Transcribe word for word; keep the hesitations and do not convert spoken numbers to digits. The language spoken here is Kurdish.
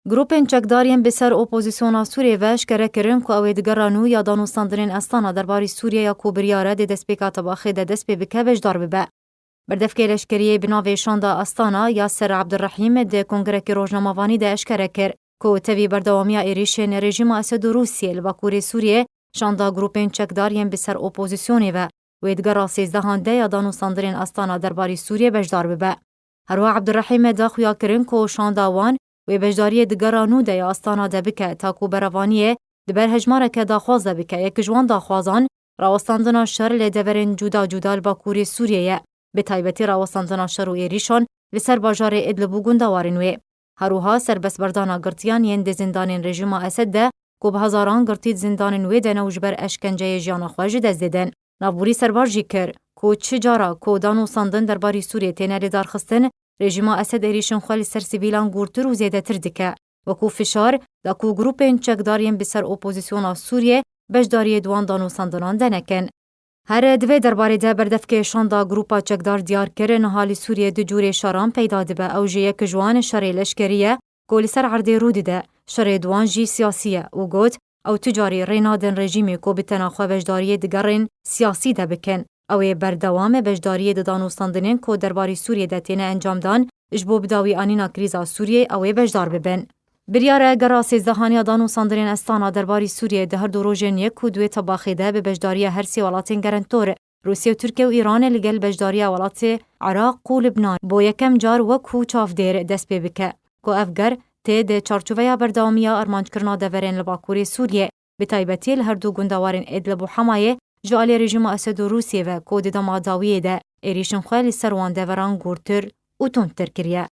Grûpên çekdar yên bi ser opozîsyona Sûriyê ve eşkere kirin ku ew ê di gera nû ya danûstandinên Astana derbarî Sûriyê ya ku biryar e di destpêka tebaxê de dest pê bike beşdar bibe. Berdevkê leşkeriyê bi navê Şanda Astana Yaser Abdurrahîm di kongrekî rojnamevanî de eşkere kir ku tevî berdewamiya êrîşên rejîma Esed û Rûsiyê li Bakurê Sûriyê, şanda grûpên çekdar yên bi ser opozîsyonê ve wê di gera sêzdehan de ya danûstandinên Astana derbarî Sûriyê beşdar bibe. Herwiha Abdurrahîm da xuya kirin ku şanda wan wê beşdariyê di gera nû de ya Astana de bike, ta ku berevaniyê di ber hejmareke daxwaz de bike. Yek ji wan daxwazan rawestandina şer li deverên cuda cuda li Bakurê Sûriyê ye, bi taybetî rawestandina şer û êrîşan li ser bajarê Idlib û gundewarên wê. Herwiha serbestberdana girtiyan yên di zindanên rejîma Esed de ku bi hezaran girtî di zindanên wê de ne û ji ber eşkenceyê jiyana xwe ji dest didin. Navborî serbaş jî kir ku çi cara ku danûstandin derbarî Sûriyê têne lidarxistin, rejîma Esed êrîşên xwe li ser sivîlan gûrtir û zêdetir dike, wekû fişar da ku grûpên çekdar yên bi ser opozîsyona Sûriyê beşdariyê di wan danûstandinan de nekin. Her di vê derbarê de berdevkê şanda grûpa çekdar diyar kir, niha li Sûriyê du cûrê şeran peyda dibe. Ew ji yek ji wan şerê leşkerî ye ku li ser erdê rû dide. Şerê duwan jî siyasî ye û got, ew tu carî rê nadin rejîmê ku bi tena xwe beşdariyê di gerên siyasî de bikin. Ew ê berdewam e beşdariyê di danûstandinên ku derbarî Sûriyê de têne encamdan, ji bo bidawî anîna krîza Sûriyê ew ê beşdar bibin. Biryar e gera sêzdehaniya danûstandinên Astana derbarî Sûriyê di her du rojên yek û duê tebaxê de bi beşdariya her sê welatên gerentor, Rûsya, Tirkiye û Îranê, li gel beşdariya welatê Iraq û Libnan bo yekem car wekû çavdêr dest pê bike, ku ev ger tê di çarçoveya berdewamiya armanckirina deverên li Bakurê Sûriyê, bi taybetî li her du gundewarên Idlib û Hemayê ji alî rejîma Esed û Rûsiyê ve ku di dema dawiyê de êrîşên xwe li ser wan deveran gûrtir û tundtir kiriye.